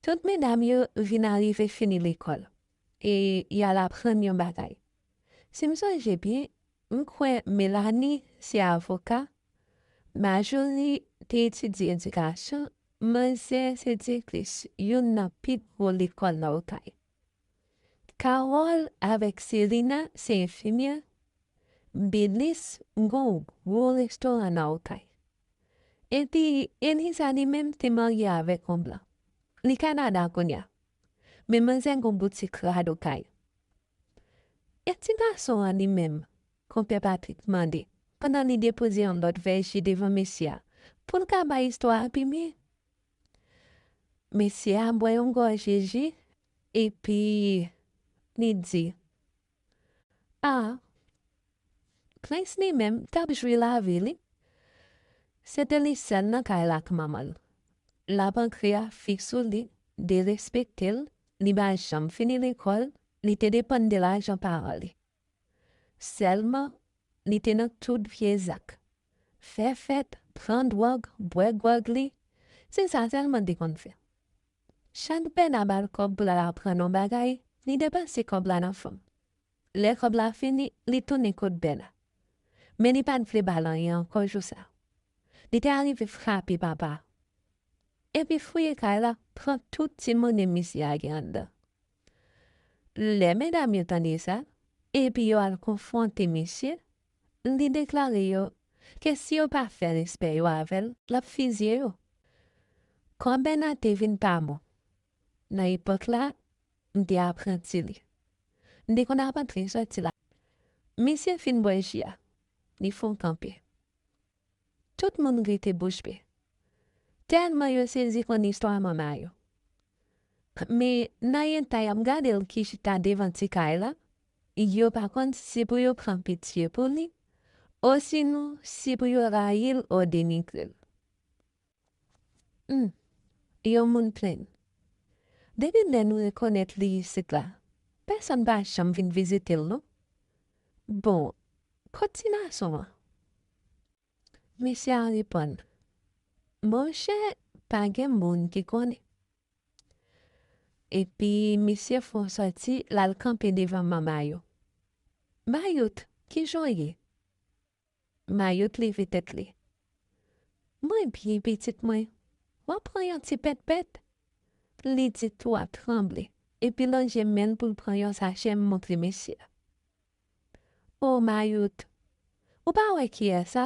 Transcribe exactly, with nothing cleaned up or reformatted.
Tout medam yo vin arive fini lekòl e y al aprann yon bagay. Si m sonje byen, m kwè Melanie se avoka, Marjorie te etidye edikasyon, manzè se direktris youn nan pi gwo lekòl nan Okay. Carole avèk Selina se enfimyè, Belis gen yon gwo restoran nan Okay. Epi Eliza li menm te marye avèk yon blan. Li Kanada kounye a. Men manzè gen yon boutik rad Okay. E ti gason an li menm, Konpè Patrick mande, pandan li depoze yon lòt vè ji devan mesye a, pou l ka bay istwa a pi byen. Mesye a bwè yon gòje ji, epi li di, a, Prince li menm t ap jwi lavi li. Se te li sèl nan kay la ak manman l. L ap ankre a fi sou li, derespekte l, li pa janm fini lekòl, li te depann de lajan paran li. Sèlman, li te nan tout vye zak. Fè fèt, pran dwòg, bwè gwòg li, se sa sèlman l te konn fè. Chak Bèna ba l kòb pou l al aprann yon bagay, li depanse kòb la nan fanm. Lè kòb la fini, li tounen kot Bèna. Men li pa t vle ba l anyen ankò jou sa. Li te arive frape papa. Epi fouye kay la, pran tout ti monnen misye a gen anndan. Lè medam yo tande sa, epi yo al konfwonte misye, li deklare yo ke si yo pa fè respè yo avè l, l ap fizye yo. Kò Bèna te vin pa bon. Nan epòk la, m te apranti li. M te konn ap antre sòti la. Misye fin bwè ji a, li fon kanpe. Tout moun rete bouch be, tèlman yo sezi konn istwa manman yo. Men nan eta y ap gade l ki chita devan ti kay la, yo pa konn si pou yo pran pitye pou li, osinon si pou yo rayi l o denigre l. Hmm, yon moun plenn. Depi lè nou rekonèt li isit la, pèsonn pa janm vin vizite l non. Bon, kot ti gason an? Mesye a reponn, monchè, pa gen moun ki konnen. Epi misye fè yon sòti, l al kanpe devan manman yo. Mayout, kijan w ye? Mayout leve tèt li. Mwen byen, pitit mwen. W ap pran yon ti pètpèt? Li di tou ap tranble, epi lonje men l pou l pran yon sachè montre mesye a. O Mayout, ou pa wè kiyès sa?